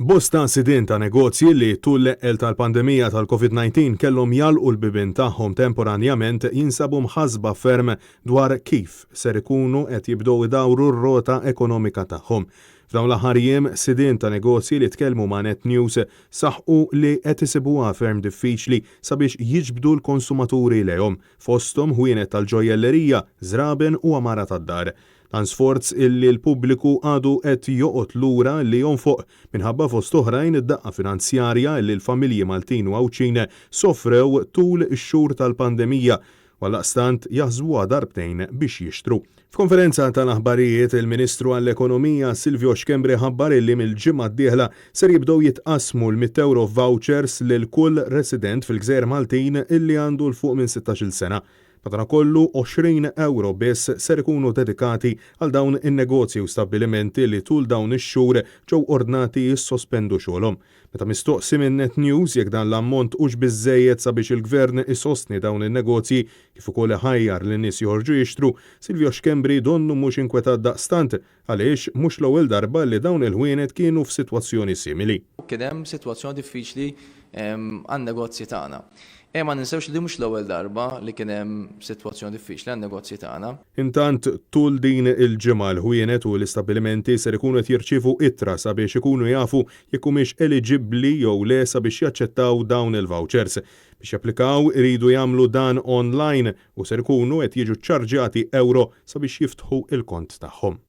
Bosta sidien ta' negozji li tul l-eqqel tal-pandemija tal-Covid-19 kellhom jagħlqu l-bibien tagħhom temporanjament jinsabu mħassba ferm dwar kif ser ikunu qed jibdew idawru r-rota ekonomika tagħhom. F'dawn l-aħħar jiem, sidien ta' negozji li tkellmu ma' Net News saħqu li qed isibuha ferm diffiċli sabiex jiġbdu l-konsumaturi lejhom, fosthom ħwienet tal-ġojjellerija, żraben u għamara tad-dar. Dan sforz illi l-pubbliku għadu qed joqgħod lura li jonfoq minħabba fost oħrajn id-daqqa finanzjarja li l-familji Maltin u Għawdxin sofrew tul ix-xhur tal-pandemija u għaldaqstant jaħsbuha darbtejn biex jixtru. F'konferenza tal-aħbarijiet, il-Ministru għall-Ekonomija Silvio Schembri ħabbar illi mill-ġimgħa d-dieħla ser jibdew jitqassmu l-mitt ewro vouchers lil kull resident fil-gżejjer Maltin illi għandu 'l fuq minn sittax-il sena. Madankollu, 20 ewro biss ser ikunu dedikati għal dawn in-negozji u stabbilimenti li tul dawn ix-xhur ġew ordnati jissospendu xogħolhom. Meta mistoqsi minn Net News jekk dan l-ammont hux biżżejjed sabiex il-Gvern isostni dawn in-negozji kif ukoll iħajjar lin-nies joħorġu jixtru, Silvio Schembri donnu mhux inkwetat daqstant għaliex mhux l-ewwel darba li dawn il-ħwienet kienu f'sitwazzjoni simili. Kien hemm sitwazzjoni diffiċli għan-negozji tagħna. Ejja ma ninsewx li din mhux l-ewwel darba li kien hemm sitwazzjoni diffiċli għan-negozji tagħna. Intant, tul din il-ġimgħa l-ħwienet u l-istabbilimenti ser ikunu qed jirċievu ittra sabiex ikunu jafu jekk humiex eliġibbli jew le sabiex jaċċettaw dawn il-vouchers. Biex japplikaw iridu jagħmlu dan online u ser ikunu qed jiġu ċċarġjati ewro sabiex jiftħu l-kont tagħhom.